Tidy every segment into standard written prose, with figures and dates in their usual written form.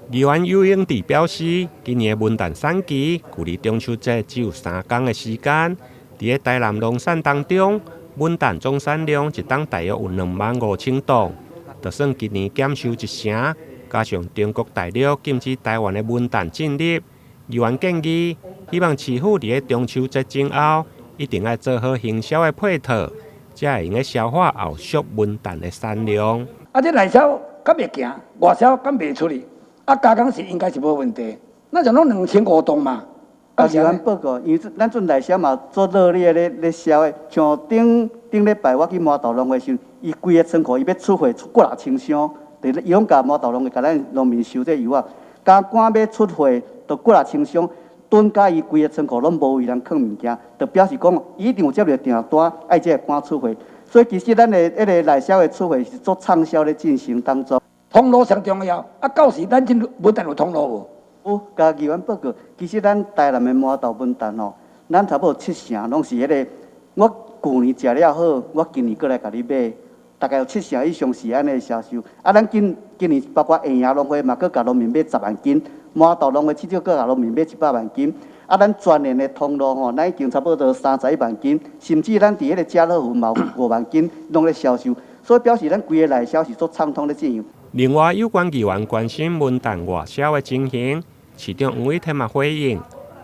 議員游英智表示，今年的文旦產期距離中秋節只有3工的時間。佇咧台南農產當中，文旦總產量一冬大約有25,000噸，就算今年減收一成，加上中國大陸禁止台灣的文旦進入，議員建議，希望市府佇咧中秋節前後，一定愛做好行銷的配套，才會用得消化後續文旦的產量。啊，這內銷敢會行，外銷敢賣出去？啊，加工是應該是無問題，那就攏2500噸嘛。啊，議員報告，因為咱陣內銷嘛做熱烈咧咧銷的，像頂頂禮拜我去麻豆農會時，伊規个倉庫伊欲出貨出幾若千箱，佇伊攏共麻豆農會共咱農民收這油仔，加趕欲出貨，就幾若千箱，囤甲伊規个倉庫攏無位通囥物件，就表示講伊一定有接著訂單，愛這個趕出貨。所以其實咱的彼个內銷的出貨是做暢銷咧進行當中。通路上重要，啊，到時咱這文旦有通路無？有，共議員報告，其實咱台南的麻豆文旦吼，咱差不多七成攏是彼个，我舊年食了好，我今年閣來共你買，大概有七成以上是按呢銷售。啊，咱今今年包括下營農會嘛，閣共農民買10萬斤，麻豆農會至少閣共農民買100萬斤。啊，咱全年的通路吼，咱已經差不多31萬斤，甚至咱佇彼個家樂福嘛有5萬斤攏咧銷售，所以表示咱規个內銷是做暢通咧進行。另外，有關議員關心文旦外銷的情形，市長黃偉添嘛回應：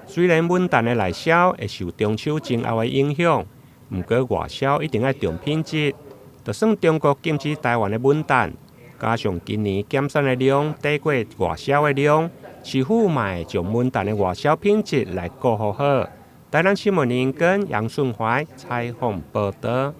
雖然文旦的內銷會受中秋前後的影響，毋過外銷一定愛重品質。就算中國禁止台灣的文旦，加上今年減產的量低過外銷的量，市府嘛會將文旦的外銷品質來顧好好。台南新聞林根楊順懷採訪報導。